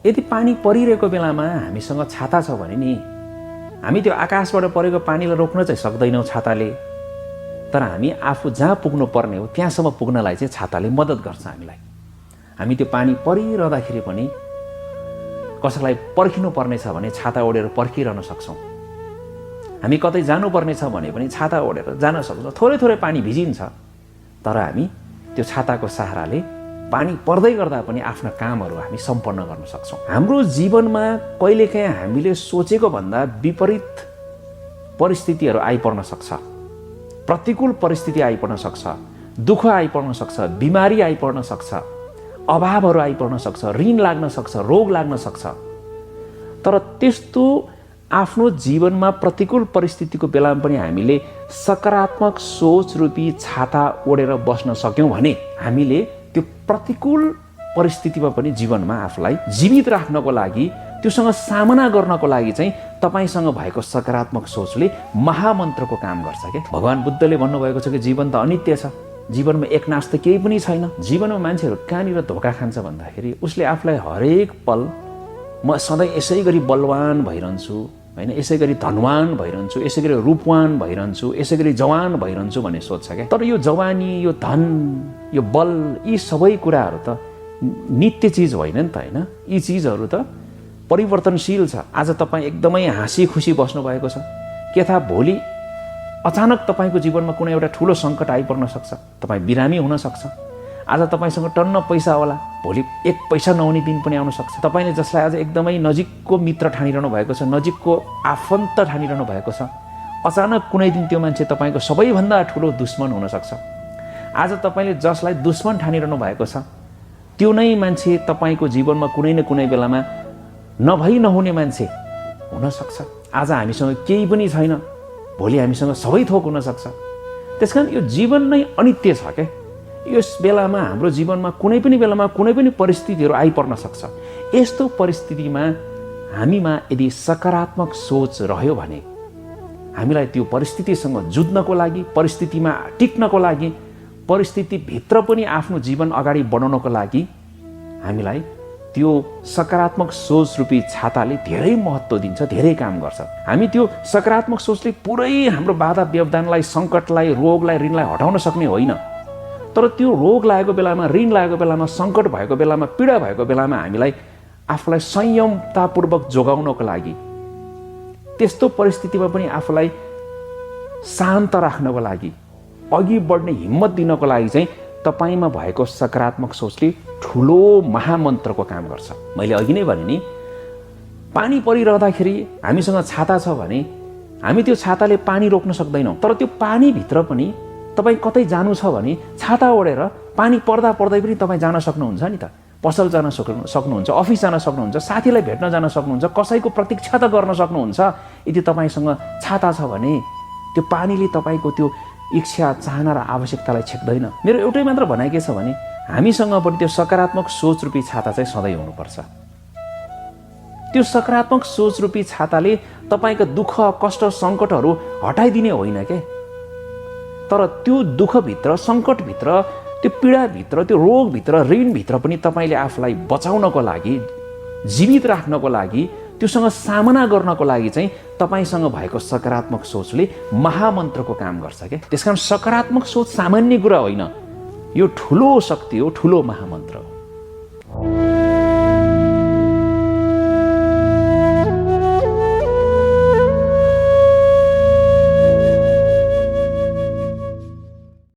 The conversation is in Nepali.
यदि पानी परिरहेको बेलामा हामीसँग छाता छ भने नि हामी त्यो आकाशबाट परेको पानीलाई रोक्न चाहिँ सक्दैनौँ छाताले, तर हामी आफू जहाँ पुग्नु पर्ने हो त्यहाँसम्म पुग्नलाई चाहिँ छाताले मद्दत गर्छ हामीलाई। हामी त्यो पानी परिरहँदाखेरि पनि कसैलाई पर्खिनु पर्ने छ भने छाता ओढेर पर्खिरहन सक्छौँ। हामी कतै जानुपर्ने छ भने पनि छाता ओढेर जान सक्छौँ। थोरै थोरै पानी भिजिन्छ, तर हामी त्यो छाताको सहाराले पानी पर्दै गर्दा पनि आफ्ना कामहरू हामी सम्पन्न गर्न सक्छौँ। हाम्रो जीवनमा कहिलेकाहीँ हामीले सोचेको भन्दा विपरीत परिस्थितिहरू आइपर्न सक्छ, प्रतिकूल परिस्थिति आइपर्न सक्छ, दुःख आइपर्न सक्छ, बिमारी आइपर्न सक्छ, अभावहरू आइपर्न सक्छ, ऋण लाग्न सक्छ, रोग लाग्न सक्छ। तर त्यस्तो आफ्नो जीवनमा प्रतिकूल परिस्थितिको बेलामा पनि हामीले सकारात्मक सोच रूपी छाता ओढेर बस्न सक्यौँ भने हामीले त्यो प्रतिकूल परिस्थितिमा पनि जीवनमा आफूलाई जीवित राख्नको लागि, त्योसँग सामना गर्नको लागि चाहिँ तपाईसँग भएको सकारात्मक सोचले महामन्त्रको काम गर्छ के। भगवान बुद्धले भन्नुभएको छ कि जीवन त अनित्य छ, जीवनमा एकनाश त केही पनि छैन। जीवनमा मान्छेहरू कहाँनिर धोका खान्छ भन्दाखेरि उसले आफूलाई हरेक पल म सधैँ यसै गरी बलवान भइरहन्छु होइन, यसै गरी धनवान भइरहन्छु, यसै गरी रूपवान भइरहन्छु, यसै गरी जवान भइरहन्छु भन्ने सोच्छ क्या। तर यो जवानी, यो धन, यो बल, यी सबै कुराहरू त नित्य चिज होइन नि त होइन। यी चिजहरू त परिवर्तनशील छ। आज तपाईँ एकदमै हाँसी खुसी बस्नुभएको छ, के थाहा भोलि अचानक तपाईँको जीवनमा कुनै एउटा ठुलो सङ्कट आइपर्न सक्छ, तपाईँ बिरामी हुन सक्छ। आज तपाईँसँग टन्न पैसा होला, भोलि एक पैसा नहुने दिन पनि आउन सक्छ। तपाईँले जसलाई आज एकदमै नजिकको मित्र ठानिरहनु भएको छ, नजिकको आफन्त ठानिरहनु भएको छ, अचानक कुनै दिन त्यो मान्छे तपाईँको सबैभन्दा ठुलो दुश्मन हुनसक्छ। आज तपाईँले जसलाई दुश्मन ठानिरहनु भएको छ त्यो नै मान्छे तपाईँको जीवनमा कुनै न कुनै बेलामा नभई नहुने मान्छे हुनसक्छ। आज हामीसँग केही पनि छैन, भोलि हामीसँग सबै थोक हुनसक्छ। त्यसकारण यो जीवन नै अनित्य छ क्या। यस बेलामा हाम्रो जीवनमा कुनै पनि बेलामा कुनै पनि परिस्थितिहरू आइपर्न सक्छ। यस्तो परिस्थितिमा हामीमा यदि सकारात्मक सोच रह्यो भने हामीलाई त्यो परिस्थितिसँग जुझ्नको लागि, परिस्थितिमा टिक्नको लागि, परिस्थितिभित्र पनि आफ्नो जीवन अगाडि बढाउनको लागि हामीलाई त्यो सकारात्मक सोच रूपी छाताले धेरै महत्त्व दिन्छ, धेरै काम गर्छ। हामी त्यो सकारात्मक सोचले पुरै हाम्रो बाधा व्यवधानलाई, सङ्कटलाई, रोगलाई, ऋणलाई हटाउन सक्ने होइन। तर त्यो रोग लागेको बेलामा, ऋण लागेको बेलामा, सङ्कट भएको बेलामा, पीडा भएको बेलामा हामीलाई आफूलाई संयमतापूर्वक जोगाउनको लागि, त्यस्तो परिस्थितिमा पनि आफूलाई शान्त राख्नको लागि, अघि बढ्ने हिम्मत दिनको लागि चाहिँ तपाईँमा भएको सकारात्मक सोचले ठुलो महामन्त्रको काम गर्छ। मैले अघि नै भने नि, पानी परिरहँदाखेरि हामीसँग छाता छ भने हामी त्यो छाताले पानी रोक्न सक्दैनौँ। तर त्यो पानीभित्र पनि तपाईँ कतै जानु छ भने छाता ओढेर पानी पर्दा पर्दै पनि तपाईँ जान सक्नुहुन्छ नि त। पसल जान सक्नुहुन्छ, अफिस जान सक्नुहुन्छ, साथीलाई भेट्न जान सक्नुहुन्छ, कसैको प्रतीक्षा त गर्न सक्नुहुन्छ। यदि तपाईँसँग छाता छ भने त्यो पानीले तपाईँको त्यो इच्छा, चाहना र आवश्यकतालाई छेक्दैन। मेरो एउटै मात्र भनाइ के छ भने हामीसँग पनि त्यो सकारात्मक सोच रूपी छाता चाहिँ सधैँ हुनुपर्छ। त्यो सकारात्मक सोच रूपी छाताले तपाईँका दुःख, कष्ट, सङ्कटहरू हटाइदिने होइन के, तर त्यो दुःखभित्र, सङ्कटभित्र, त्यो पीडाभित्र, त्यो रोगभित्र, ऋणभित्र पनि तपाईँले आफूलाई बचाउनको लागि, जीवित राख्नको लागि, त्योसँग सामना गर्नको लागि चाहिँ तपाईँसँग भएको सकारात्मक सोचले महामन्त्रको काम गर्छ क्या। त्यसकारण सकारात्मक सोच सामान्य कुरा होइन, यो ठुलो शक्ति हो, ठुलो महामन्त्र हो।